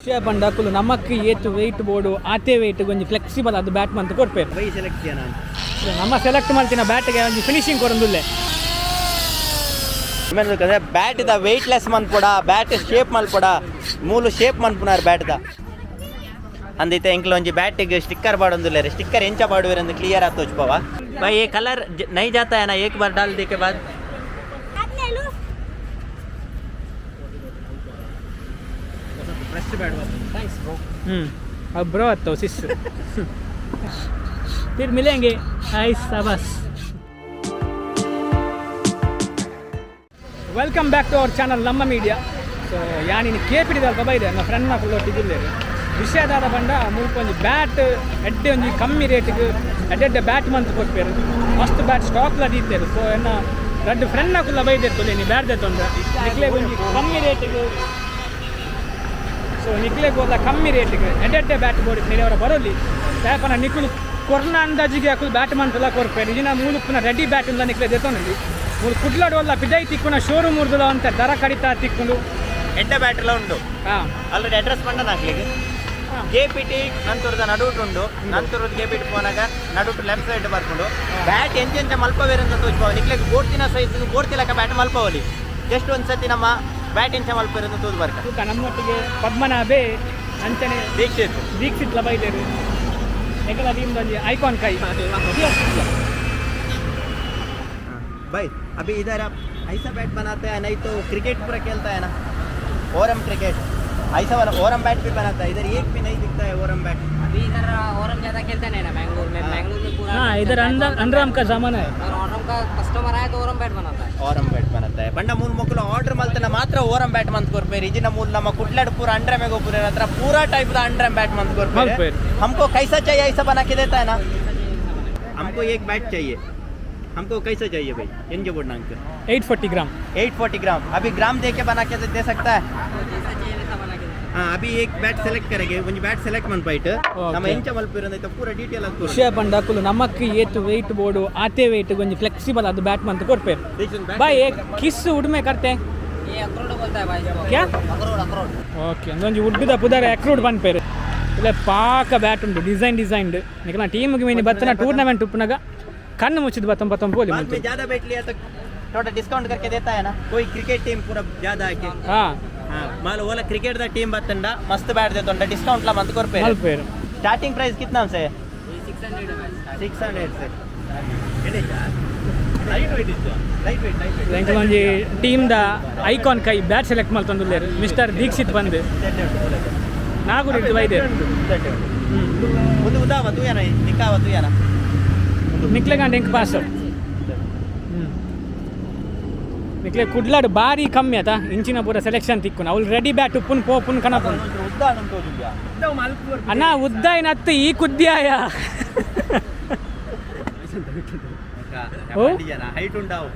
ವಿಷಯ ಪಂಡ ನಮಕ್ ಏತ್ ವೆಯ್ಟ್ ಬೋಡು ಆತೆ ವೆಯ್ಟ್ ಒಂಜಿ ಫ್ಲೆಕ್ಸಿಬಲ್ ಅದು ಬ್ಯಾಟ್ ಮಂತ್ ಕೊರ್ಪೇರು. ಬೈ ಸೆಲೆಕ್ಟ್ ನಾನು. ನಮ್ಮ ಸೆಲೆಕ್ಟ್ ಮಲ್ತಿನ ಬ್ಯಾಟ್ಗೆ ಒಂಜಿ ಫಿನಿಶಿಂಗ್ ಕೊರೊಂದುಲ್ಲೆ. ಬ್ಯಾಟ್ the weight less ಮನ್ಪೊಡ, ಬ್ಯಾಟ್ ಶೇಪ್ ಮಲ್ಪೊಡ, ಮೂಲು ಶೇಪ್ ಮನ್ಪುನಾರ್ ಬ್ಯಾಟ್ ದ ಅಂದಿತ್ತೆ. ಎಂಕ್ಲ ಒಂಜಿ ಬ್ಯಾಟಿಗೆ ಸ್ಟಿಕ್ಕರ್ ಪಾಡೊಂದುಲ್ಲೆರ್. ಸ್ಟಿಕ್ಕರ್ ಎಂಚ ಪಾಡುವೆರ್ ಅಂದ್ ಕ್ಲಿಯರ್ ಆತ್ ತೋಜ್ಪವ. भाई, ये कलर नहीं जाता है ना एक बार डाल दे के बाद? अब ब्रो तो सिस फिर मिलेंगे. ऐसा बस. Welcome back to our channel ನಮ್ಮ ಮೀಡಿಯಾ. ಸೊ ಯಾನಿನಿ ಕೇಪಿಡಿದಲ್ಪ ಬೈದೆ, ನನ್ನ ಫ್ರೆಂಡ್ ಒಟ್ಟಿಗೆ. ವಿಷಯದಾದ ಪಂಡ ಮುಲ್ಪ ಒಂಜಿ ಬ್ಯಾಟ್ ಎಡ್ಡೆ ಒಂಜಿ ಕಮ್ಮಿ ರೇಟಿಗೆ ಎಡ್ಡೆ ಬ್ಯಾಟ್ ಮಂತ್ ಕೊರ್ಪೇರು. ಮಸ್ತ್ ಬ್ಯಾಟ್ ಸ್ಟಾಕ್ಲ ದೀತೇರು. ಸೊ ಎನ್ನ ರಡ್ಡ್ ಫ್ರೆಂಡ್ ನಕುಲ್ಲ ಬೈದೇರು, ತೊಲೆ ನೀ ಬ್ಯಾಟ್ ದೆತ್ತೊಂದು ನಿಕ್ಲೆಗ್ ಒಂಜಿ ಕಮ್ಮಿ ರೇಟಿಗೆ. ಸೊ ನಿಕ್ಲೆಗ್ ಓಲ್ಲ ಕಮ್ಮಿ ರೇಟಿಗೆ ಎಡ್ಡೆ ಎಡ್ಡೆ ಬ್ಯಾಟ್ ಬೋಡಿ ಅವರ ಬರೋಲಿ ದಾಯಪನ ನಿಕುಲು ಕೊರ್ನ ಅಂದಾಜಿಗೆ ಅಕುಲು ಬ್ಯಾಟ್ ಮಂತಲ ಕೊರ್ಪೇರು. ಇಜಿನ ಮೂಲುಪ್ಪುನ ರೆಡಿ ಬ್ಯಾಟ್ ಉಲ್ಲ ನಿಕ್ಲೆ ದೆತ್ತೊಂದು. ಮೂಲು ಕುಡ್ಲಡ್ ಒಲ್ಲ ಪಿದೈ ತಿಕ್ಕುನ ಶೋರೂಮ್ ಉರ್ದುಲ ಅಂತ ದರ ಕಡಿತ ತಿಕ್ಕುಂಡು. ಎಡ್ಡೆ ಬ್ಯಾಟ್ ಎಲ್ಲ ಉಂಡು. ಆಲ್ರೆಡಿ ಅಡ್ರೆಸ್ ಪಂಡ ನಾಕ್ಲಿಗೆ. ಕೆ ಪಿ ಟಿ ನಂತರದ ನಡುಟು ಉಂಡು. ನಂತರದ ಕೆ ಪಿ ಟಿ ಪೋನಾಗ ನಡುಟು ಲೆಫ್ಟ್ ಸೈಡ್ ಬರ್ಕೊಂಡು ಬ್ಯಾಟ್ ಎಂಚ ಎಂಚ ಮಲ್ಪವೇರ್ ಅಂತ ತೋಜ್ಪವ. ನಿಕ್ಲೆಗ್ ಬೋರ್ತಿನ ಸೈಜ್ ಬೋರ್ತಿಲಕ ಬ್ಯಾಟ್ ಮಲ್ಪವಲಿ. ಜಸ್ಟ್ ಒಂದ್ಸತಿ ನಮ್ಮ ಬ್ಯಾಟ್ ಎಂಚ ಮಲ್ಪವೇರ್ ಅಂತ ತೋಜ್ ಬರ್ಕ. ತೂಕ ನಮ್ಮೊಟ್ಟಿಗೆ ಪದ್ಮನಾಭೆ ಅಂಚನೆ ದೀಕ್ಷಿತ್. ದೀಕ್ಷಿತ್ ಲಬೈದೇರು. ಎಂಕಲ ಟೀಮ್ದೊಂಜಿ ಐಕಾನ್ ಕೈ. भाई, अभी इधर आप ऐसा बैट बनाते हैं, नहीं तो क्रिकेट पूरा खेलता है ना, ओरम क्रिकेट, ऐसा वाला ओरम बैट भी बनाता है. इधर एक भी नहीं दिखता है ओरम बैट. अभी इधर औरम ज्यादा खेलते नहीं ना बैंगलोर में. हाँ। बैंगलोर में पूरा हाँ, इधर अंदर अंडराम का जमाना है. और औरम का कस्टमर आए तो औरम बैट बनाता है. ಓರಂ ಬ್ಯಾಟ್ बनाता है ಪಂಡ ಮೂಲ ಮೊಕ್ಕಲು ಆರ್ಡರ್ ಮಲ್ತನ ಮಾತ್ರ ಓರಂ ಬ್ಯಾಟ್ ಮಂತ್ ಕೊರ್ಪೇರು. ಇಜಿನ ಮೂಲ ನಮ್ಮ ಕುಡ್ಲಡ್ ಪೂರ ಅಂಡ್ರಮ್ ಪೂರ ಹತ್ರ पूरा टाइप दा अंडरम बैट मंत कोरपेर. मल्पेर। हमको कैसा चाहिए ऐसा बना के देता है ना? हमको एक बैट चाहिए. हमको कैसा चाहिए भाई? एनजे बोर्ड नांक. 840 ग्राम. 840 ग्राम. अभी ग्राम दे के बना के दे सकता है? आपको जैसा चाहिए वैसा बना के देता. हाँ, अभी एक बैट सेलेक्ट करेंगे. ಒಂಜಿ ಬ್ಯಾಟ್ ಸೆಲೆಕ್ಟ್ ಮನ್ಪೈಟ್ ನಮ್ಮ ಎಂಚ ಮಲ್ಪಿರಂದೈತ ಪೂರ ಡೀಟೇಲ್ ಆಗಿ. ವಿಷಯ ಪಂಡ ಅಕುಲು ನಮಕ್ ಏತ್ ವೆಯ್ಟ್ ಬೋಡು ಆತೆ ವೆಯ್ಟ್ ಒಂಜಿ ಫ್ಲೆಕ್ಸಿಬಲ್ ಅದು ಬ್ಯಾಟ್ ಮಂತ್ ಕೊರ್ಪೇರು. भाई, एक किस वुड में करते हैं? है. ये अखरोट बोलता है भाई इसको. क्या? अखरोट, अखरोट. ಓಕೆ, ಒಂದೊಂಜಿ ಉಡ್ಡುದ ಪುದರ್ ಅಕ್ರೂಡ್ ಪನ್ಪೇರು. ಇಲ್ಲ ಪಾಕ ಬ್ಯಾಟ್ ಉಂಟು, ಡಿಸೈನ್ ಡಿಸೈನ್ಡ್. ನಿಕಲ ಟೀಮ್ಗೆ ಮೀನಿ ಬತ್ತನ ಟೂರ್ನಮೆಂಟ್ ಉಪ್ಪುನಾಗ ಕಣ್ಣು ಮುಚ್ಚಿದ್ ಬತ್ತಂ ಬತ್ತಂ ಪೋಲಿ. बाद में ज्यादा बैट लिया तो थोड़ा डिस्काउंट करके देता है ना? कोई क्रिकेट टीम पूरा ज्यादा आके. ಹಾಂ. हाँ, मान लो क्रिकेट दा टीम बत्तंडा मस्त बैट देतोंಡ डिस्काउंट ला मंत कोर्पे. ಮಲ್ಪೇರು. स्टार्टिंग प्राइस कितना से? ये 600 है भाई. 600 से. Light weight, light weight, light weight. ಎಂಕಲ ಒಂಜಿ ಟೀಮ್ದ ಐಕಾನ್ ಕೈ ಬ್ಯಾಟ್ ಸೆಲೆಕ್ಟ್ ಮಲ್ತೊಂದುಲ್ಲೇರು ಮಿಸ್ಟರ್ ದೀಕ್ಷಿತ್ ಬಂದು ನಾಗೂರು ಇದ್ದು ಬೈದೇರು. ಒಂದು ಉದಾವ ತೂಯನ ನಿಕ್ಕಾವ ತೂಯನ. ನಿಕ್ಲೆಗಂಡ ಎಂಕ್ ಪಾಸ್ ನಿಕ್ಲೆ ಕುಡ್ಲಾಡು ಬಾರಿ ಕಮ್ಮಿ ಆತ ಇಂಚಿನ ಪೂರ ಸೆಲೆಕ್ಷನ್ ತಿಕ್ಕುನ. ಅವ್ಲು ರೆಡಿ ಬ್ಯಾಟ್ ಉಪ್ಪುನ್ ಪೋಪುನ್ ಕಣಪುನ್. ಉದ್ದ ತೋಜುದ್ಯಾ? ಅಣ್ಣ, ಉದ್ದ ಏನತ್ತು ಈ ಕುದ್ಯಾಯ? ಓ? ಹೈಟ್ ಉಂಡಾವು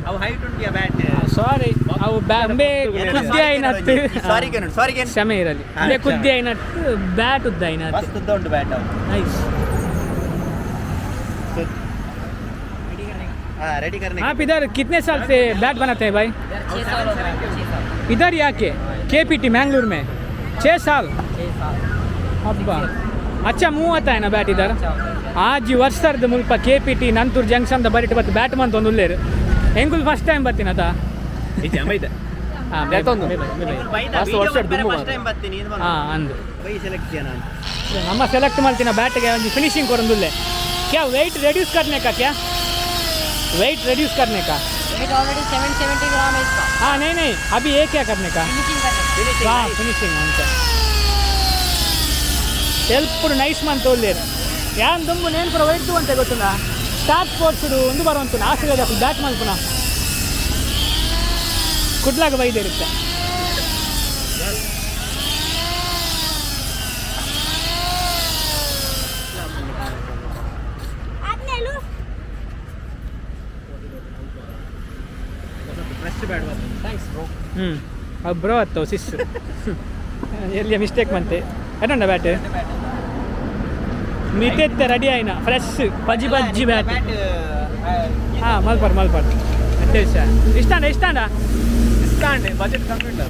ಅವು, ಹೈಟ್ ಉಂಟಿಯ ಬ್ಯಾಟ್. ಸಾರಿ, ಅವು ಬ್ಯಾಂಬೆ ಕುದ್ಯ ಏನತ್ತು. ಸಾರಿ ಕೇನು, ಸಾರಿ ಕೇನು. ಕ್ಷಮೆ ಇರಲಿ. ಅದೇ ಕುದ್ಯ ಏನತ್ತು, ಬ್ಯಾಟ್ ಉದ್ದ ಏನತ್ತು. ಮಸ್ತ್ ಉದ್ದ ಉಂಟು ಬ್ಯಾಟ್ ಅವು. ನೈಸ್. हाँ, रेडी करने. आप इधर कितने साल से बैट बनाते हैं भाई? इधर 6 साल हो गए, 6 साल. इधर ही आके केपीटी मैंगलोर में 6 साल? 6 साल. अब्बा, अच्छा मूव आता है ना बैट इधर? अच्छा होता है. ಆಜಿ ವರ್ಷರ್ದು ಮುಲ್ಪ K P T Nanthoor junction the ಬರಿಟ್ ಬತ್ತು ಬ್ಯಾಟ್ ಮಂತ್ ಒಂದು ಉಲ್ಲೇರು. ಎಂಕುಲು ಫಸ್ಟ್ ಟೈಮ್ ಬತ್ತೀನತ. ಹಾಂ. ಫಸ್ಟ್ ಟೈಮ್ ಬರ್ತೀನಿ. ಹಾಂ ಅಂದು. ಬೈ ಸೆಲೆಕ್ಟ್ ನಾನು. ನಮ್ಮ ಸೆಲೆಕ್ಟ್ ಮಾಡ್ತೀನಿ ಬ್ಯಾಟ್ಗೆ ಒಂಜಿ ಫಿನಿಶಿಂಗ್ ಕೊರೊಂದುಲ್ಲೆ. क्या वेट रिड्यूस करने का? क्या वेट रिड्यूस करने का? वेट ऑलरेडी 770 ग्राम है इसका. हाँ, नहीं नहीं, अभी ये क्या करने का? फिनिशिंग करने का. ಹಾಂ, ಫಿನಿಶಿಂಗ್ ಅಂತ ಎಲ್ಪುಡು ನೈಸ್ ಮಂತ್ ಉಲ್ಲೇರು. ಯಾನ್ ದುಂಬು ನೇನ್ ಪೂರ ವೈಟ್ ಅಂತ ಗೊತ್ತುಂಡ. ಸ್ಟಾರ್ ಸ್ಪೋರ್ಟ್ಸ್ ಒಂದು ಬರುವಂತು ಆಸ್ಟ್ರೇಲಿಯಾದ ಬ್ಯಾಟ್ ಮಲ್ಪುನ ಕುಡ್ಲಾಗ ಬೈದಿರುತ್ತೆ. ಹ್ಞೂ, ಅದು ಬ್ರೋ ಅತ್ತವು ಸಿಸ್ ಎಲ್ಲಿಯ ಮಿಸ್ಟೇಕ್ ಮಂತೆ ಎಡಂಡ ಬ್ಯಾಟ್ ಮಿತೆತ್ತೆ ರೆಡಿ ಆಯ್ನ ಫ್ರೆಶ್ ಪಜ್ಜಿ ಪಜ್ಜಿ ಬ್ಯಾಟ್. ಹಾಂ, ಮಲ್ಪಾಡ್ ಮಲ್ಪಾಡ್. ಅತ್ತೆ ವಿಷಯ ಇಷ್ಟಾಂಡ ಇಷ್ಟಾಂಡ. ಬಜೆಟ್ ಕಮ್ಮಿ ಉಂಟು.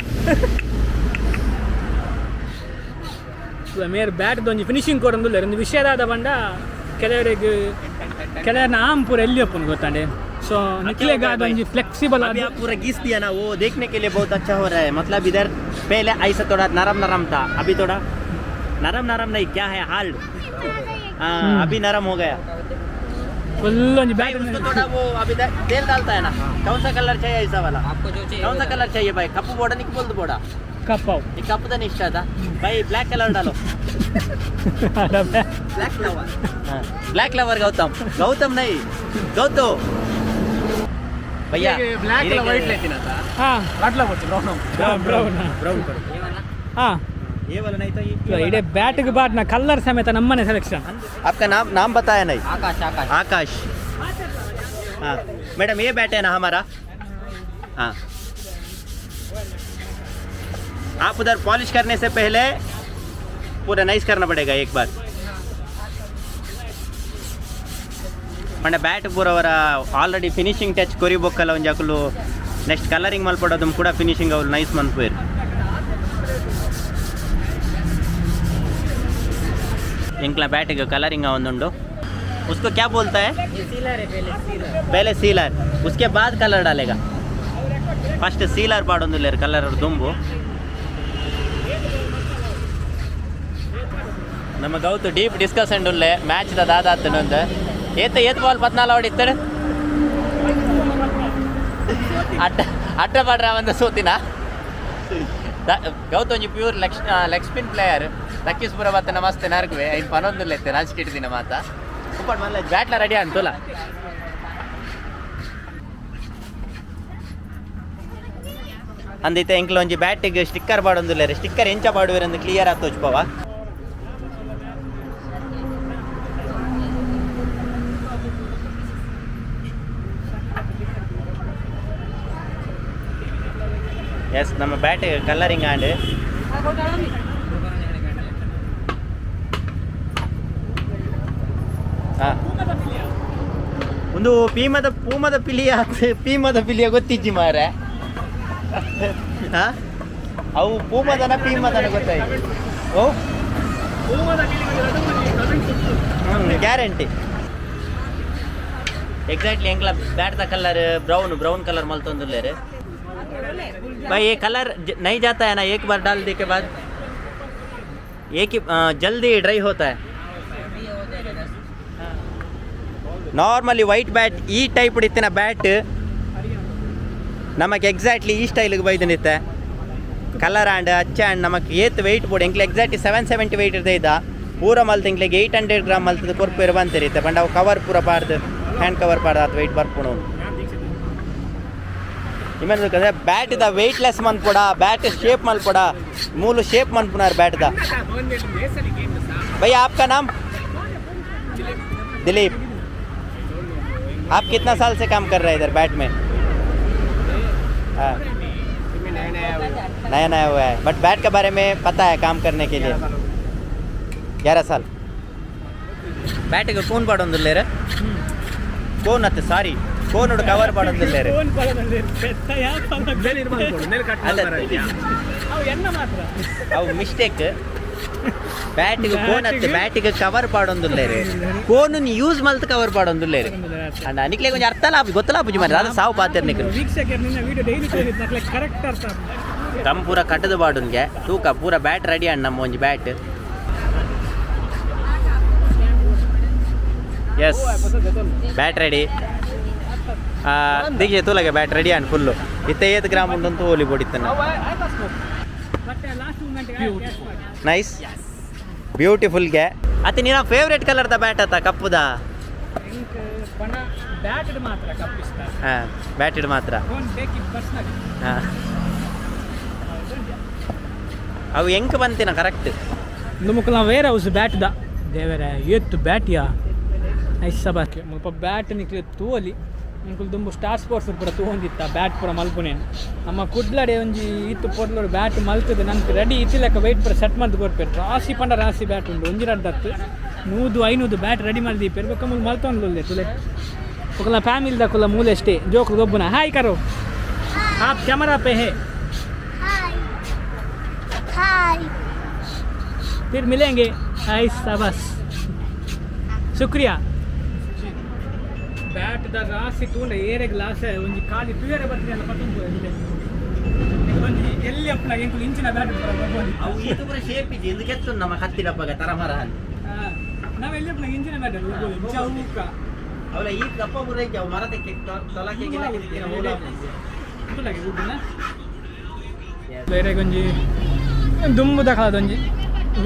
ಮೇರ್ ಬ್ಯಾಟ್ ದೊಂಜಿ ಫಿನಿಶಿಂಗ್ ಕೊರೊಂದುಲ್ಲೆರ್ ಒಂದು ವಿಷಯದಾದ ಪಂಡ ಕೆಲವರಿಗೆ ಕೆಲವರನ್ನ ಆಮ್ ಪೂರ ಎಲ್ಲಿ ಒಪ್ಪುನು ಗೊತ್ತಾಂಡೆ. ಸೊ ನಿಕ್ಲೆಗ್ ಒಂಜಿ ಫ್ಲೆಕ್ಸಿಬಲ್. अभी आप पूरा घिस दिया ना, वो देखने के लिए बहुत अच्छा हो रहा है। मतलब इधर पहले ऐसा थोड़ा नरम नरम था, अभी थोड़ा नरम नरम नहीं, क्या है, हार्ड। हाँ, अभी नरम हो गया। ಫುಲ್ ಒಂಜಿ भाई ಬ್ಯಾಟ್ उसको थोड़ा वो अभी तेल डालता है ना। कौन सा कलर चाहिए? ऐसा वाला। आपको जो चाहिए। कौन सा कलर चाहिए भाई? कप्पू बोड़ा नहीं बोल बोड़ा। ಕಪ್ಪಾವು. ये कप तो नहीं इष्ट था भाई। ब्लैक कलर डालो, black lover, black lover Gautam. Gautam नहीं, गौतम भैया। ಬ್ಲ್ಯಾಕ್ ವೈಟ್ ಹಾಂ. ಅಟ್ಲ ಬ್ರೌನ್. ಬ್ರೌನ್. ಬ್ರೌನ್. ಹಾಂ. ये वाला नहीं तो ये ಇಡೀ ಬ್ಯಾಟ್ಗೆ ಬಾಟ್ನ ಕಲ್ಲರ್ ಸಮೇತ ನಮ್ಮನೆ ಸೆಲೆಕ್ಷನ್. आपका नाम, नाम बताया नहीं। आकाश, आकाश। आकाश। हाँ मैडम, ये बैट है ना हमारा। हाँ, आप उधर पॉलिश करने से पहले पूरा नाइस करना पड़ेगा एक बार। ಪಂಡ ಬ್ಯಾಟ್ ಪೂರ ಅವರ ಆಲ್ರೆಡಿ ಫಿನಿಶಿಂಗ್ ಟಚ್ ಕೊರಿ ಬೊಕ್ಕಲ ಒಂಜಿ ಅಕುಲು ನೆಕ್ಸ್ಟ್ ಕಲರಿಂಗ್ ಮಲ್ಪಡೋದು ಕೂಡ ಫಿನಿಶಿಂಗ್ ಅವ್ರು ನೈಸ್ ಮನ್ಪುವೆರ್. ಎಂಕ್ಲ ಬ್ಯಾಟಿಗೆ ಕಲರಿಂಗ್ ಒಂದುಂಡು। उसको क्या बोलता है? ये सीलर है, पहले सीलर। पहले सीलर, उसके बाद कलर डालेगा। ಫಸ್ಟ್ ಸೀಲರ್ ಪಾಡೊಂದುಲ್ಲೆರ್ ಕಲರ್ ದುಂಬು. ನಮ್ಮ ಗೌತು ಡೀಪ್ ಡಿಸ್ಕಷನ್ ಉಲ್ಲೆ ಮ್ಯಾಚ್ ದ ದಾದಾತನೊಂದು. ಏತ್ ಏತ್ ಬಾಲ್ ಪದ್ನಾಲ್ ಹೊಡಿತಾರೆ? ಅಡ್ಡ ಅಡ್ಡ ಪಾಡ್ರ ಒಂದು ಸೋತಿನ. ಗೌತ ಒಂಜಿ ಪ್ಯೂರ್ ಲೆಗ್ ಸ್ಪಿನ್ ಪ್ಲೇಯರ್. ಲಕ್ಕಿಸ್ಪುರ ಬತ್ತ ನಮಸ್ತೆ ನರ್ಗುವೆ ಐನ್ ಪನೊಂದುಲ್ಲೆತ್ತೆ ನಾಚಿಕೆಟ್ಟಿದಿನ ಮಾತ. ಬ್ಯಾಟ್ಲ ರೆಡಿ ಅಂತುಲ. ಅಂದಿತ್ತೆ ಎಂಕ್ಲ ಒಂಜಿ ಬ್ಯಾಟಿಗೆ ಸ್ಟಿಕ್ಕರ್ ಪಾಡೊಂದುಲ್ಲೆರ್. ಸ್ಟಿಕ್ಕರ್ ಎಂಚ ಪಾಡುವೆರ್ ಅಂದ್ ಕ್ಲಿಯರ್ ಆತ್ ತೋಜ್ಪವ. ಎಸ್, ನಮ್ಮ ಬ್ಯಾಟ್ ಕಲರಿಂಗ್ ಆಂಡ್. ಹಾ, ಒಂದು ಪೀಮದ ಪೂಮದ ಪಿಲಿಯ, ಪೀಮದ ಪಿಲಿಯ ಗೊತ್ತಿಜ್ಜಿ ಮಾರೆ. ಹಾ, ಅವು ಪೂಮದನ ಪೀಮದನ ಗೊತ್ತಾಯ್ತು. ಓ, ಗ್ಯಾರಂಟಿ. ಎಕ್ಸಾಕ್ಟ್ಲಿ ಎಂಕ್ಲ bat the colour brown, brown colour ಮಲ್ತೊಂದುಲ್ಲೆರ್. भाई, ये कलर नहीं जाता है ना? एक बार डाल दे के बाद एक ही जल्दी ड्राई होता है। ನಾರ್ಮಲಿ ವೈಟ್ ಬ್ಯಾಟ್ ಈ ಟೈಪ್ ಇತ್ತಿನ ಬ್ಯಾಟ್ ನಮಗೆ ಎಕ್ಸಾಕ್ಟ್ಲಿ ಈ ಸ್ಟೈಲ್ಗೆ ಬೈದನಿತ್ತೆ. ಕಲರ್ ಆಂಡ್ ಅಚ್ಚ ಆಂಡ್ ನಮಕ್ ಏತ್ ವೆಯ್ಟ್ ಬೋಡು. ಎಂಕ್ಲೆ ಎಕ್ಸಾಕ್ಟ್ಲಿ 770 ವೆಯ್ಟ್ ಇರ್ತದೆ. ಇದ್ದ ಪೂರ ಮಲ್ತ್ ಎಂಕ್ಲೆಗೆ 800 ಗ್ರಾಮ್ ಮಲ್ತದ ಕೊರ್ಪೇರು ಬಂತಿರುತ್ತೆ. ಪಂಡ ಅವು ಕವರ್ ಪೂರ ಪಾಡ್ದು, ಹ್ಯಾಂಡ್ ಕವರ್ ಪಾಡ್ದು ಆತ್ ವೆಯ್ಟ್ ಬರ್ಪುಣು. ಇಮೆನ್ ಬ್ಯಾಟ್ the weight less ಮನ್ಪೊಡ, bat shape ಮಲ್ಪೊಡ. ಮೂಲು ಶೇಪ್ ಮನ್ಪುನಾರ್ ಬ್ಯಾಟ್ the. भैया, आपका नाम? दिलीप। आप कितना साल से काम कर रहे हैं इधर बैट में? हाँ, नया नया हुआ है, बट बैट के बारे में पता है। काम करने के लिए 11 साल. ಬ್ಯಾಟಿಗೆ ಕೋನ್ ಪಾಡೊಂದುಲ್ಲೇರ. ಕೋನ್ ಅತ್ತೆ, ಸಾರಿ, ಕೋನ್ ಕವರ್ ಪಾಡೊಂದುಲ್ಲೇರು. ಫೋನ್ ಪೆತ್ತ ಅವು ಎನ್ನ ಮಾತ್ರ. ಅವು ಮಿಸ್ಟೇಕ್. ಬ್ಯಾಟಿಗೆ ಕೋನ್ ಅತ್ತೆ, ಬ್ಯಾಟಿಗೆ ಕವರ್ ಪಾಡೊಂದುಲ್ಲೇರು. ಕೋನ್ ಯೂಸ್ ಮಲ್ತ್ ಕವರ್ ಪಾಡೊಂದುಲ್ಲೇರು. ಅಂಡ ನಿಕ್ಲೆ ಕೊಂಚ ಅರ್ಥ ಲಾಭ ಗೊತ್ತಲ ಪೂಜೆ ಮಾರ್ರೆ. ಅದು ಸಾವು ಪಾತೆರ್ ನಿಕ್ಲು. ವೀಕ್ಷಕರು ನಿನ್ನ ವಿಡಿಯೋ ಡೈಲಿ ತೋರಿದ್ ನಕ್ಲೆ ಕರೆಕ್ಟ್ ಅರ್ಥ ಆಪುಂಡು. ತಮ್ ಪೂರ ಕಟ್ಟದ ಬಾಡುನ್ಗೆ ತೂಕ ಪೂರ ಬ್ಯಾಟ್ ರೆಡಿ ಅಣ್ಣ ನಮ್ಮ ಒಂಜಿ ಬ್ಯಾಟ್. S, bat ready. ದೀಕ್ಷೆ ತೂಲಗೆ, ಬ್ಯಾಟ್ ರೆಡಿ ಅಣ್ಣ ಫುಲ್ಲು. ಇತ್ತೆ ಏತ್ ಗ್ರಾಮ್ ಉಂಟು ಹೋಲಿ ಬೋಡಿತ್ತನ. ಮತ್ತೆ ಲಾಸ್ಟ್ ಮೂಮೆಂಟ್. ನೈಸ್, ಬ್ಯೂಟಿಫುಲ್ಗೆ. ಅತಿ ನಿನ್ನ ಫೇವ್ರೇಟ್ ಕಲರ್ the bat ಅತ್ತ, ಕಪ್ಪುದ? ಪಣ ಬ್ಯಾಟ್ ಮಾತ್ರ ಕಪ್ಪಿಸ್ತ. ಹಾಂ, ಬ್ಯಾಟಿಡ್ ಮಾತ್ರ. Don't take it personally. ಹಾಂ, ಅವು ಎಂಕ್ ಬಂತಿನ ಕರೆಕ್ಟ್. ಮುಕ್ಕಲ ವೇರ್ ಹೌಸ್ ಬ್ಯಾಟ್ the ದೇವರ ಏತ್ತು ಬ್ಯಾಟಿಯಾ ನೈಸ್ ಸಬಾಕೆ. ಮುಲ್ಪ ಬ್ಯಾಟ್ ನಿಕ್ಲೆ ತೂವಲಿ. ನಿಕುಲು ದುಂಬು ಸ್ಟಾರ್ ಸ್ಪೋರ್ಟ್ಸ್ ಪೂರ ತೂವೊಂದಿತ್ತ ಬ್ಯಾಟ್ ಪೂರ ಮಲ್ಪುನೇನು. ನಮ್ಮ ಕುಡ್ಲಡೆ ಒಂಜಿ ಇತ್ತು ಪೊರ್ಲುಡು ಬ್ಯಾಟ್ ಮಲ್ತದೆ ನಂಗೆ ರೆಡಿ ಇತ್ತಿಲೆಕ್ಕ ವೆಯ್ಟ್ ಪೂರ ಸೆಟ್ ಮಲ್ತ್ ಕೊರ್ಪೆರ್. ರಾಶಿ ಪಂಡ ರಾಶಿ ಬ್ಯಾಟ್ ಉಂಡು. ಒಂಜಿ ರಡ್ಡ್ ಅತ್ತು, 100 500 ಬ್ಯಾಟ್ ರೆಡಿ ಮಲ್ದೀಪೆರ್. ಬೊಕ್ಕ ಮೂಲು ಮಲ್ತೊಂದು ತುಲೆ ಬೊಕಲ ಫ್ಯಾಮಿಲಿ ದಕುಲ ಮೂಲೆ ಅಷ್ಟೇ ಜೋಕುಲು ಗೊಬ್ಬುನ. ಹಾಯ್ ಕರೋ, ಆಪ್ ಕ್ಯಾಮರಾ ಪೇ ಹೇ. Hi. Hi. फिर मिलेंगे. ऐसा बस, ಶುಕ್ರಿಯಾ. ಬ್ಯಾಟ್ the ರಾಸಿ ತೂಂಡ ಏರೆ ಗ್ಲಾಸ್ ಒಂಜಿ ಖಾಲಿ ತೂಯರೆ ಬರ್ತೀನಿ ಅಲ್ಲ ಪತ್ತೊಂದು ಒಂಜಿ ಎಲ್ಲಿ ಅಪ್ಪನ ಎಂಕುಲು ಇಂಚಿನ ಬ್ಯಾಟ್. ಅವು ಈತ ಪೂರ ಶೇಪ್ ಇಜ್ಜಿ ಇಂದು ಕೆತ್ತು ನಮ್ಮ ಕತ್ತಿ ಡಬ್ಬಗ ತರಮರ. ನಾವು ಎಲ್ಲಿ ಅಪ್ಪನ ಇಂಚಿನ ಬ್ಯಾಟ್ ಚೌಕ. ಅವಲ ಈ ದಪ್ಪ ಪೂರ ಇಜ್ಜಿ, ಅವು ಮರದಕ್ಕೆ ತೊಲಕ್ಕೆ ಗಿಲಕ್ಕೆ ತಿಕ್ಕಿನ ಮೂಲ. ಬೇರೆ ಒಂಜಿ ದುಂಬುದ ಕಾಲದೊಂಜಿ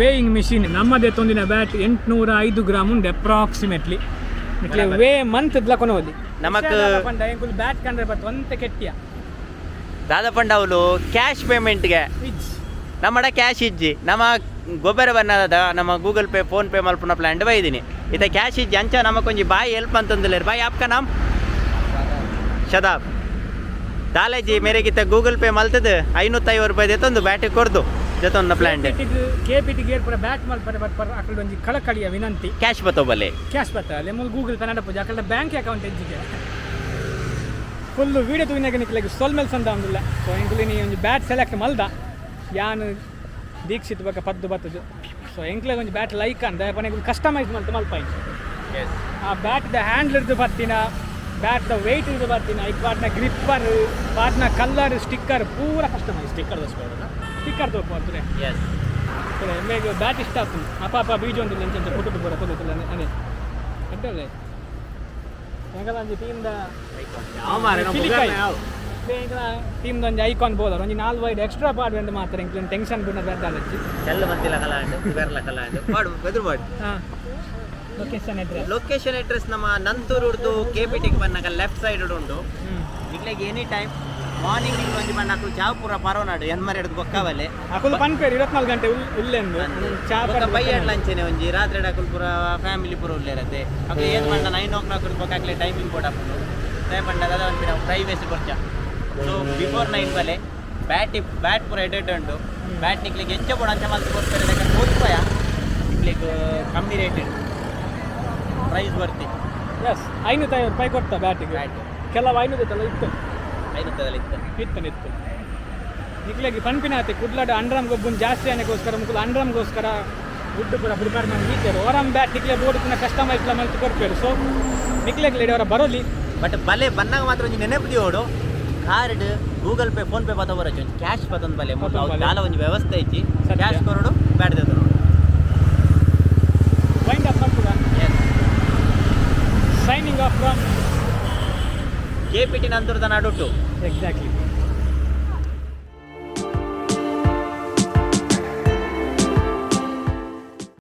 ವೇಯಿಂಗ್ ಮಿಷಿನ್. ನಮ್ಮದೇ ತೊಂದಿನ ಬ್ಯಾಟ್ 805 ಗ್ರಾಮ್ ಉಂಡು ಅಪ್ರಾಕ್ಸಿಮೇಟ್ಲಿ. ವೇ ಮಂತ್ ಕೊನೋಲಿ. ನಮಕ್ ಪಂಡ ಎಂಕುಲು ಬ್ಯಾಟ್ ಕಂಡ್ರೆ ಬತ್ ಒಂತೆ ಕೆಟ್ಟಿಯ. ದಾದ ಪಂಡ ಅವಲು ಕ್ಯಾಶ್ ಪೇಮೆಂಟ್ಗೆ ಇಜ್ ನಮ್ಮಡ ಕ್ಯಾಶ್ ಇಜ್ಜಿ. ನಮ್ಮ ಗೊಬ್ಬರ ಬನ್ನದ ನಮ್ಮ ಗೂಗಲ್ ಪೇ ಫೋನ್ ಪೇ ಮಲ್ಪುನ ಪ್ಲಾನ್ ಬೈದಿನಿ. ಇತ್ತ ಕ್ಯಾಶ್ ಇಜ್ಜಿ. ಅಂಚ ನಮಕೊಂಜಿ ಬಾಯ್ ಹೆಲ್ಪ್ ಅಂತಂದಿಲ್ಲ. ಬಾಯ್, ಆಪ್ಕ ನಾಮ್? ಶದಾಬ್. ದಾಲೇಜಿ ಮೇರೆಗಿತ್ತ ಗೂಗಲ್ ಪೇ ಮಲ್ತದ 550 ರೂಪಾಯಿ ದೆತ್ತೊಂದು ಬ್ಯಾಟಿಗೆ ಕೊರ್ದು ಜೊತೊಂದು plan. K P T gear ಪೂರ ಬ್ಯಾಟ್ ಮಲ್ಪರೆ ಬರ್ಪರ ಅಕಲ್ ಒಂಜಿ ಕಳಕಳಿಯ ವಿನಂತಿ. ಕ್ಯಾಶ್ ಬತ್ತೋ ಬಲ್ಲೆ. ಕ್ಯಾಶ್ ಬತ್ತಲ್ಲ ಮೂಲು ಗೂಗಲ್ ಪೇ ನಡಪುಜಿ. ಅಕಲ್ಡ ಬ್ಯಾಂಕ್ ಅಕೌಂಟ್ ಎಜ್ಜಿಗೆ. ಫುಲ್ ವೀಡಿಯೋ ತೂವಿನಾಗ ನಿಕ್ಲೆಗ್ ಸೊಲ್ಮೆಲ್ ಸಂದ ಒಂದಿಲ್ಲ. ಸೊ ಎಂಕುಲು ನೀ ಒಂಜಿ ಬ್ಯಾಟ್ ಸೆಲೆಕ್ಟ್ ಮಲ್ದ ಯಾನ್ ದೀಕ್ಷಿತ್ ಬೊಕ ಪದ್ದು ಬತ್ತದು. ಸೊ ಎಂಕ್ಲೆಗ್ ಒಂಜಿ ಬ್ಯಾಟ್ ಲೈಕ್ ಅಂದ ಪನೆ ಕಸ್ಟಮೈಸ್ ಮಲ್ತು ಮಲ್ಪಾಯಿ. ಆ ಬ್ಯಾಟ್ the handle ಇರ್ದು ಬರ್ತಿನ, ಬ್ಯಾಟ್ the weight ಇರ್ದು ಬರ್ತಿನ, ಐಕ್ ಪಾಟ್ನ ಗ್ರಿಪ್ಪರ್ ಪಾಟ್ನ ಕಲ್ಲರ್ ಸ್ಟಿಕ್ಕರ್ ಪೂರ ಕಸ್ಟಮೈಸ್. ಸ್ಟಿಕ್ಕರ್ ಸ್ಟಿಕ್ಕರ್ ತೋಪು ಅಂತಲೇ. ಎಸ್. ಮೇಗ್ ಬ್ಯಾಟ್ ಇಷ್ಟ ಆಗ್ತದೆ. ಅಪ್ಪ ಅಪ್ಪ ಬೀಜ ಒಂದು ಎಂಚ ಫೋಟೋ ಪೂರ ತೊಗೊತ್ತಲ್ಲ ಅದೇ ಅಡ್ಡಲ್ಲೇ ಎಂಕಲ ಒಂಜಿ ಟೀಮ್ದ ಟೀಮ್ದ ಒಂಜಿ ಐಕಾನ್ ಬೋದರ್ ಒಂಜಿ ನಾಲ್ ವೈಡ್ ಎಕ್ಸ್ಟ್ರಾ ಪಾಡ್ ಅಂತ ಮಾತ್ರ. ಎಂಕ್ಲೆನ್ ಟೆನ್ಷನ್ ಬುಡ ಬೆದ್ದಾಲಚ್ಚಿ. ಚೆಲ್ಲ ಬಂತಿಲ್ಲ ಕಲಾಂಡ್ ಬೆರ್ಲ ಕಲಾಂಡ್ ಮಾಡು ಬೆದ್ರು ಮಾಡು. ಹಾಂ, ಲೊಕೇಶನ್ ಅಡ್ರೆಸ್? ಲೊಕೇಶನ್ ಅಡ್ರೆಸ್ ನಮ್ಮ ನಂತೂರುಡ್ದು ಕೆ ಪಿ ಟಿಗೆ ಬಂದಾಗ ಲೆಫ್ಟ್ ಸೈಡ್ ಉಂಡು. ನಿಕ್ಲೆಗ್ ಎನಿ ಟೈಮ್ ಮಾರ್ನಿಂಗ್ ನಿಂಗೆ ಒಂಜಿ ಬಣ್ಣ ಅಕುಲು ಚಾವು ಪೂರ ಪರೋನಾಡು ಎನ್ಮರೆ ಹಿಡಿದು ಬೊಕ್ಕವಲೆ. ಅಕುಲು ಪನ್ಪೇರು 24 ಗಂಟೆ ಉಲ್ಲೆಂದು ಚಾ. ಬೊಕ್ಕ ಬೈಯಡ್ ಲಂಚನೆ ಒಂಜಿ ರಾತ್ರಿ ಅಕುಲು ಪೂರ ಫ್ಯಾಮಿಲಿ ಪೂರ ಉಲ್ಲೇರತ್ತೆ. ಅಕುಲು ಏನ್ ಪಂಡ 9 ಓ ಕ್ಲಾಕ್ ಬೊಕ್ಕ ಅಕ್ಲೆ ಟೈಮಿಂಗ್ ಬೋರ್ಡ್ ಹಾಕೊಂಡು ದಾಯ ಪಂಡ ಅದ ಒಂದಿನ ಪ್ರೈವೇಸಿ ಕೊರ್ಚ. ಸೊ ಬಿಫೋರ್ 9 ಬಲೆ. ಬ್ಯಾಟ್ ಬ್ಯಾಟ್ ಪೂರ ಎಡೆಡ್ ಉಂಡು. ಬ್ಯಾಟ್ ನಿಕ್ಲಿಗೆ ಎಂಚ ಬೋಡ ಅಂಚ ಮಲ್ತ್ ಕೊರ್ಪೆರೆ. ಯಾಕಂದ್ರೆ ಪೋತ್ಪಯ ನಿಕ್ಲಿಗೆ ಕಮ್ಮಿ ರೇಟ್ ಪ್ರೈಸ್ ಬರ್ತಿ. ಎಸ್, 550 ರೂಪಾಯಿ ಕೊಡ್ತಾ ಬ್ಯಾಟಿಗೆ. ಬ್ಯಾಟ್. ಕೆಲವು 500 ಇತ್ತಲ್ಲ ಇತ್ತು. ಐನೂತ್ತದಲ್ಲಿ ಇತ್ತು. ಇತ್ತು ಇತ್ತು. ನಿಕ್ಲೆಗ್ ಪನ್ಪಿನ ಆತೆ ಕುಡ್ಲಾಡ ಅಂಡ್ರಮ್ ಗೊಬ್ಬುನ್ ಜಾಸ್ತಿ ಆನೆಗೋಸ್ಕರ ಮುಕುಲು ಅಂಡ್ರಮ್ಗೋಸ್ಕರ ದುಡ್ಡು ಪೂರ ಪ್ರಿಪೇರ್ ಮಾಡಿ ದೀತೆರ್. ಓರಂ ಬ್ಯಾಟ್ ನಿಕ್ಲೆ ಬೋರ್ಡ್ ಪುನಃ ಕಸ್ಟಮೈಸ್ ಮಲ್ತ್ ಕೊರ್ಪೆರ್. ಸೊ ನಿಕ್ಲೆಗ್ ಲೇಡಿ ಅವರ ಬರೋಲಿ. ಬಟ್ ಬಲೆ ಬನ್ನಾಗ ಮಾತ್ರ ಒಂಜಿ ನೆನಪು ದಿಯೋಡು, card Google Pay PhonePe ಬತ್ತ ಬರచ్చు. ಒಂಜಿ ಕ್ಯಾಶ್ ಬತ್ತೊಂದು ಬಲೆ. ಬತ್ತೊಂದು ಬಲೆ. ದಾಲ ಒಂಜಿ ವ್ಯವಸ್ಥೆ ಇಜ್ಜಿ. ಸತ್ಯ. ಕ್ಯಾಶ್ ಕೊರಡು ಬ್ಯಾಟ್ ದೇತರು. ವೈಂಡ್ ಅಪ್ ಮಲ್ಪುಗ. Yes. Signing off from K P T ನಂತರದ ನಡುಟು. ಎಕ್ಸಾಕ್ಟ್ಲಿ.